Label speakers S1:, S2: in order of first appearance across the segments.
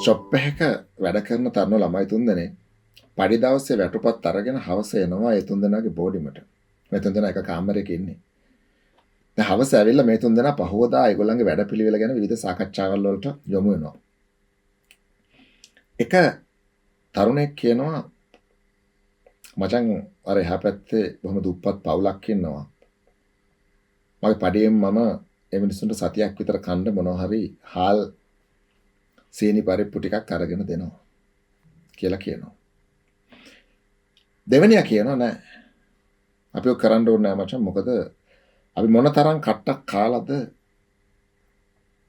S1: Shop එකක වැඩ කරන තරුණ ළමයි තුන්දෙනෙක් පඩි දවසේ වැටුපත් අරගෙන හවස එනවා ඒ තුන්දෙනාගේ බෝඩිමට. මේ තුන්දෙනා එක කාමරයක ඉන්නේ. දැන් හවස ඇවිල්ලා මේ තුන්දෙනා පහවදා ඒගොල්ලන්ගේ වැඩපිළිවෙල ගැන විවිධ සාකච්ඡාවල් වලට යොමු වෙනවා. එක තරුණයෙක් කියනවා මචං අර එහා පැත්තේ බොහොම දුප්පත් පවුලක් ඉන්නවා. මගේ පඩියෙන් මම ඒ මිනිස්සුන්ට සතියක් විතර කන්න මොනවා හරි හාල් සීනි පරිප්පු ටිකක් අරගෙන දෙනවා කියලා කියනවා. දෙවෙනියා කියනවා නෑ අපි ඔක් කරන්න ඕනේ නෑ මචං, මොකද අපි මොන තරම් කට්ටක් කාලාද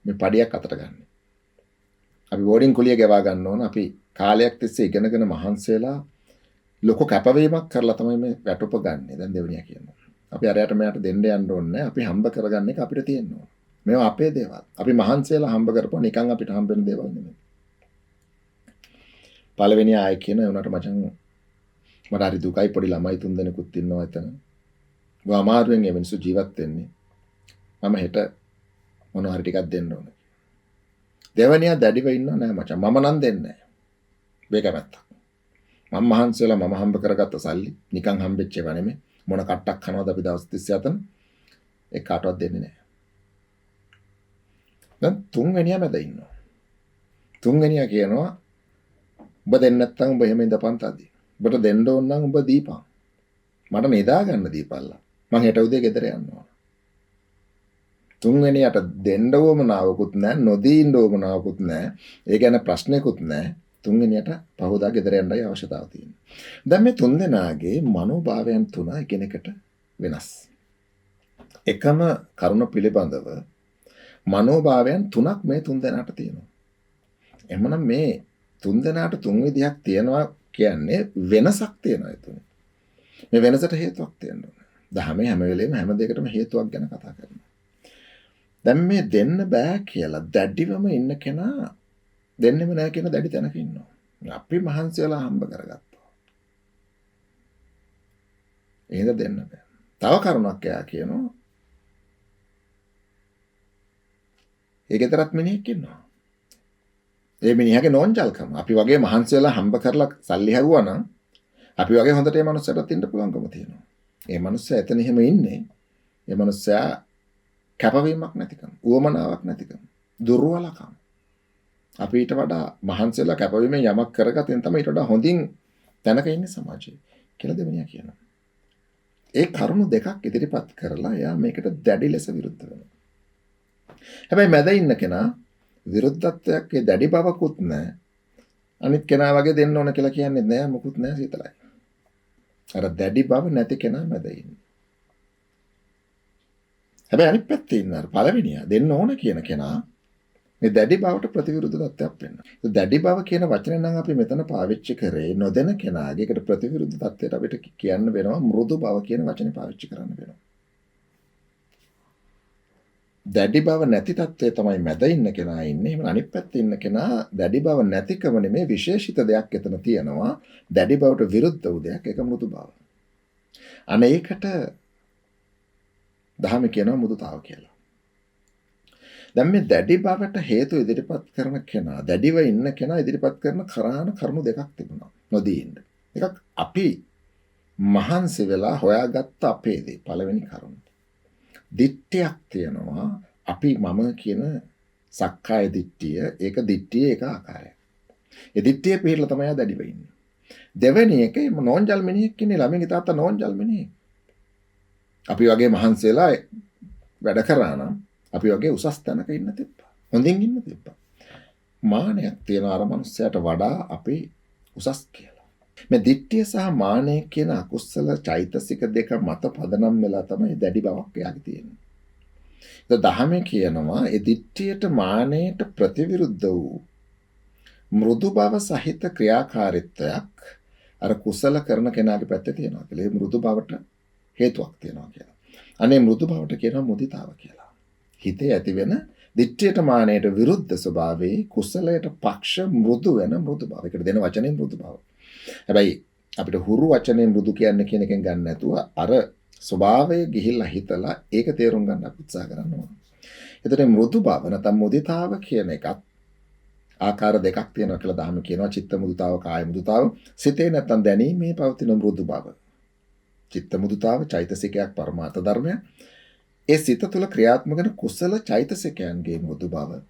S1: මේ පඩියක් අතට ගන්නෙ. අපි බෝඩින් කුලිය ගෙවා ගන්න ඕන. අපි කාලයක් තිස්සේ ඉගෙනගෙන මහන්සි වෙලා ලොකු කැපවීමක් කරලා තමයි මේ වැටුප ගන්නෙ. දැන් දෙවෙනියා කියනවා. අපි අරයට මෙයාට දෙන්න යන්න ඕනේ නෑ. අපි හම්බ කරගන්න එක අපිට තියෙන්න ඕන. මේවා අපේ දේවල්. අපි මහන්සි වෙලා හම්බ කරපුවා නිකන් අපිට හම්බ වෙන දේවල් නෙමෙයි. පළවෙනි ආයෙ කියන ඒ උනාට මචං මට හරි දුකයි, පොඩි ළමයි තුන් දෙනෙකුත් ඉන්නවා එතන. බොහොම අමාරුවෙන් මේ මිනිස්සු ජීවත් වෙන්නේ. මම හෙට මොනවා හරි ටිකක් දෙන්න ඕනේ. දෙවනියා දැඩිව ඉන්නව නෑ මචං. මම නම් දෙන්නේ නෑ. මේ කැමැත්තක්. මම මහන්සි වෙලා මම හම්බ කරගත්ත සල්ලි නිකන් හම්බෙච්ච ඒවා නෙමෙයි. මොන කට්ටක් කනවද අපි දවස් 30 අතන? ඒ කාටවත් දෙන්නේ නෑ. දැන් තුන්වෙනියා මැද ඉන්නවා. තුන්වෙනියා කියනවා උඹ දෙන්නේ නැත්තම් උඹ එහෙම ඉඳපන් තදි. උඹට දෙන්න ඕන නම් උඹ දීපන්. මට නිදා ගන්න දීපල්ලා. මං හෙට උදේ ගෙදර යන්න ඕන. තුන්වෙනියට දෙන්න උවමනාවකුත් නෑ, නොදී ඉන්න උවමනාවකුත් නෑ. ඒ ගැන ප්‍රශ්නයකුත් නෑ. තුන්වෙනියට පහවදා ගෙදර යන්නයි අවශ්‍යතාව තියෙන්නේ. දැන් මේ තුන් දෙනාගේ මනෝභාවයන් තුන එකිනෙකට වෙනස්. එකම කරුණ පිළිබඳව මනෝභාවයන් තුනක් මේ තුන් දෙනාට තියෙනවා. එහෙමනම් මේ තුන් දෙනාට තුන් විදිහක් තියෙනවා කියන්නේ වෙනසක් තියෙනවා ඒ තුනේ. මේ වෙනසට හේතුවක් තියෙන්න ඕන. දහමේ හැම වෙලේම හැම දෙයකටම හේතුවක් ගැන කතා කරනවා. දැන් මේ දෙන්න බෑ කියලා දැඩිවම ඉන්න කෙනා දෙන්නෙම නෑ කියන දැඩි තැනක ඉන්නවා. අපි මහන්සි වෙලා හම්බ කරගත්තා. එහෙනම් දෙන්න බෑ. තව කරුණක් එයා කියනවා. ඒ ගෙදරත් මිනිහෙක් ඉන්නවා. ඒ මිනිහාගේ නෝන්ජල්කම. අපි වගේ මහන්සි වෙලා හම්බ කරලා සල්ලි හැවුවා නම් අපි වගේ හොඳට ඒ මනුස්සයටත් ඉන්න පුළුවන්කම තියෙනවා. ඒ මනුස්සයා එතන එහෙම ඉන්නේ. ඒ මනුස්සයා කැපවීමක් නැතිකම, උවමනාවක් නැතිකම, දුර්වලකම. අපි ඊට වඩා මහන්සි වෙලා කැපවීමෙන් යමක් කරගතින් තමයි ඊට වඩා හොඳින් තැනක ඉන්නේ සමාජයේ කියලා දෙවෙනියා කියනවා. ඒ කරුණු දෙකක් ඉදිරිපත් කරලා එයා මේකට දැඩි ලෙස විරුද්ධ වෙනවා. හැබැයි මැද ඉන්න කෙනා විරුද්ධත්වයක් ඒ දැඩි බවකුත් නෑ. අනිත් කෙනා වගේ දෙන්න ඕන කියලා කියන්නේ නෑ, මොකුත් නෑ, සීතලයි. අර දැඩි බව නැති කෙනා මැද ඉන්නේ. හැබැයි අනිත් පැත්තේ ඉන්න අර පළවෙනියා දෙන්න ඕන කියන කෙනා මේ දැඩි බවට ප්‍රතිවිරුද්ධ තත්ත්වයක් වෙනවා. ඒ දැඩි බව කියන වචනේ නම් අපි මෙතන පාවිච්චි කරේ නොදෙන කෙනාගේ ඒකට ප්‍රතිවිරුද්ධ තත්ත්වයට අපිට කියන්න වෙනවා මෘදු බව කියන වචනේ පාවිච්චි කරන්න වෙනවා. දැඩි බව නැති තත්ත්වයේ තමයි මැද ඉන්න කෙනා ඉන්නේ. එහෙනම් අනිත් පැත්තේ ඉන්න කෙනා දැඩි බව නැතිකම නෙමෙයි විශේෂිත දෙයක් එතන තියෙනවා. දැඩි බවට විරුද්ධ වූ දෙයක්, ඒක මෘදු බව. අනේ ඒකට දහම කියනවා මුදුතාව කියලා. දැන් මේ දැඩි බවට හේතු ඉදිරිපත් කරන කෙනා, දැඩිව ඉන්න කෙනා ඉදිරිපත් කරන කරාන කරුණු දෙකක් තිබුණා නොදී ඉන්න. එකක් අපි මහන්සි වෙලා හොයාගත්ත අපේ දේ පළවෙනි කරුණ. දිට්ඨියක් තියෙනවා අපි මම කියන සක්කාය දිට්ඨිය, ඒක දිට්ඨියේ එක ආකාරයක්. ඒ දිට්ඨිය පිළිලා තමයි දැඩිව ඉන්නේ. දෙවෙනි එක නෝන්ජල් මිනිහෙක් ඉන්නේ, ළමයින්ගේ තාත්තා නෝන්ජල් මිනිහෙක්. අපි වගේ මහන්සි වෙලා වැඩ කරා නම් අපි වගේ උසස් තැනක ඉන්න තිබ්බා. හොඳින් ඉන්න තිබ්බා. මානයක් තියෙන අර මනුස්සයාට වඩා අපි උසස් කියලා. මේ දිට්ඨිය සහ මානය කියන අකුසල චෛතසික දෙක මත පදනම් වෙලා තමයි දැඩි බවක් එයාගේ තියෙන්නේ. ඒ දහමේ කියනවා ඒ දිට්ඨියට මානයට ප්‍රතිවිරුද්ධ වූ මෘදු බව සහිත ක්‍රියාකාරීත්වයක් අර කුසල කරන කෙනාගේ පැත්තේ තියෙනවා කියලා. ඒ මෘදු බවට හේතුවක් තියෙනවා කියලා. අනේ මෘදු බවට කියනවා මුදිතාව කියලා. හිතේ ඇති වෙන දිට්ඨියට මානයට විරුද්ධ ස්වභාවයේ කුසලයට පක්ෂ මෘදු වෙන මෘදු බව. ඒකට දෙන වචනේ මෘදු බව. හැබැයි අපිට හුරු වචනේ මෘදු කියන්නේ කියන එකෙන් ගන්න නැතුව අර ස්වභාවය ගිහිල්ලා හිතලා ඒක තේරුම් ගන්න අපි උත්සාහ කරන්න ඕන. එතකොට මෘදු බව නැත්නම් මුදිතාව කියන එකත් ආකාර දෙකක් තියෙනවා කියලා දහම කියනවා. චිත්ත මුදුතාව, කාය මුදුතාව. සිතේ නැත්තම් දැනීමේ පවතින මෘදු බව. චිත්ත මුදුතාව චෛතසිකයක්, පරමාර්ථ ධර්මයක්. ඒ සිත තුළ ක්‍රියාත්මක වෙන කුසල චෛතසිකයන්ගේ මෘදු බව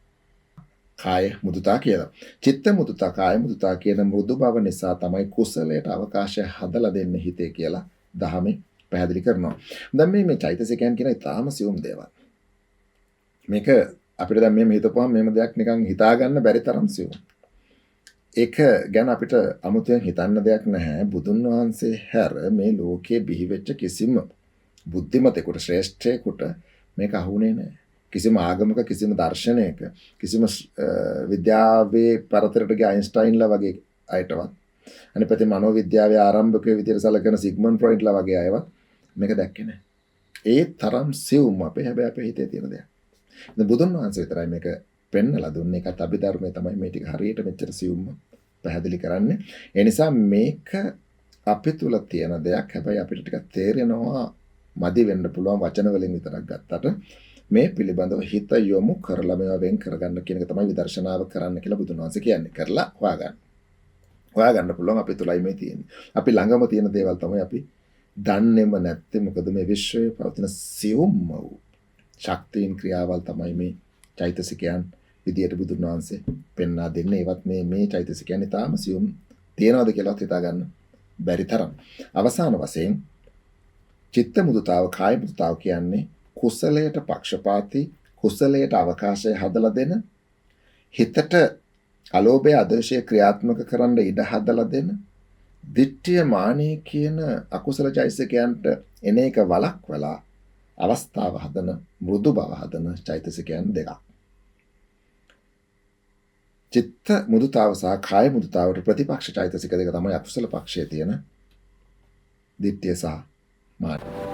S1: කාය මුදුතා කියලා. චිත්ත මුදුතා, කාය මුදුතා කියන මෘදු බව නිසා තමයි කුසලයට අවකාශය හදලා දෙන්නේ හිතේ කියලා දහමේ පැහැදිලි කරනවා. දැන් මේ චෛතසිකයන් කියන ඉතාම සියුම් දේවල්. මේක අපිට දැන් මෙහෙම හිතපුවම මෙහෙම දෙයක් නිකන් හිතා ගන්න බැරි තරම් සියුම්. ඒක ගැන අපිට අමුතුවෙන් හිතන්න දෙයක් නැහැ. බුදුන් වහන්සේ හැර මේ ලෝකයේ බිහි වෙච්ච කිසිම බුද්ධිමතෙකුට, ශ්‍රේෂ්ඨයෙකුට මේක අහුනේ නැහැ. කිසිම ආගමක, කිසිම දර්ශනයක, කිසිම විද්‍යාවේ පරතරට ගිය අයින්ස්ටයින්ලා වගේ අයටවත්, අනිත් පැත්තේ මනෝවිද්‍යාවේ ආරම්භකයෝ විදියට සැලකෙන සිග්මන්ඩ් ෆ්‍රොයිඩ්ලා වගේ අයවත් මේක දැක්කේ නැහැ. ඒ තරම් සියුම් අපේ, හැබැයි අපේ හිතේ තියෙන දෙයක්. ඉතින් බුදුන් වහන්සේ විතරයි මේක පෙන්නලා දුන්නේ. ඒකත් අභිධර්මයේ තමයි මේ ටික හරියට මෙච්චර සියුම්ම පැහැදිලි කරන්නේ. ඒ නිසා මේක අපි තුල තියෙන දෙයක්. හැබැයි අපිට ටිකක් තේරෙනවා මදි වෙන්න පුළුවන් වචන වලින් විතරක් ගත්තට. මේ පිළිබඳව හිත යොමු කරලා මේවා වෙන් කරගන්න කියන එක තමයි විදර්ශනාව කරන්න කියලා බුදුන් වහන්සේ කියන්නේ. කරලා හොයාගන්න. හොයාගන්න පුළුවන් අපි තුලයි මේ තියෙන්නේ. අපි ළඟම තියෙන දේවල් තමයි අපි දන්නේම නැත්තේ. මොකද මේ විශ්වයේ පවතින සියුම්ම වූ ශක්තියින් ක්‍රියාවල් තමයි මේ චෛතසිකයන් විදියට බුදුන් වහන්සේ පෙන්වා දෙන්නේ. ඒවත් මේ චෛතසිකයන් ඉතාම සියුම් තියනවාද කියලාත් හිතා ගන්න බැරි තරම්. අවසාන වශයෙන් චිත්ත මුදුතාව, කාය මුදුතාව කියන්නේ කුසලයට පක්ෂපාතී, කුසලයට අවකාශය හදලා දෙන, හිතට අලෝභය අදෝෂය ක්‍රියාත්මක කරන්න ඉඩ හදලා දෙන, දිට්ඨිය මානෙ කියන අකුසල චෛතසිකයන්ට එන එක වළක්වලා අවස්ථාව හදන, මෘදු බව හදන චෛතසිකයන් දෙකක්. චිත්ත මුදුතාව සහ කාය මුදුතාවට ප්‍රතිපක්ෂ චෛතසික දෙක තමයි අකුසල පක්ෂයේ තියෙන දිට්ඨිය සහ මානය.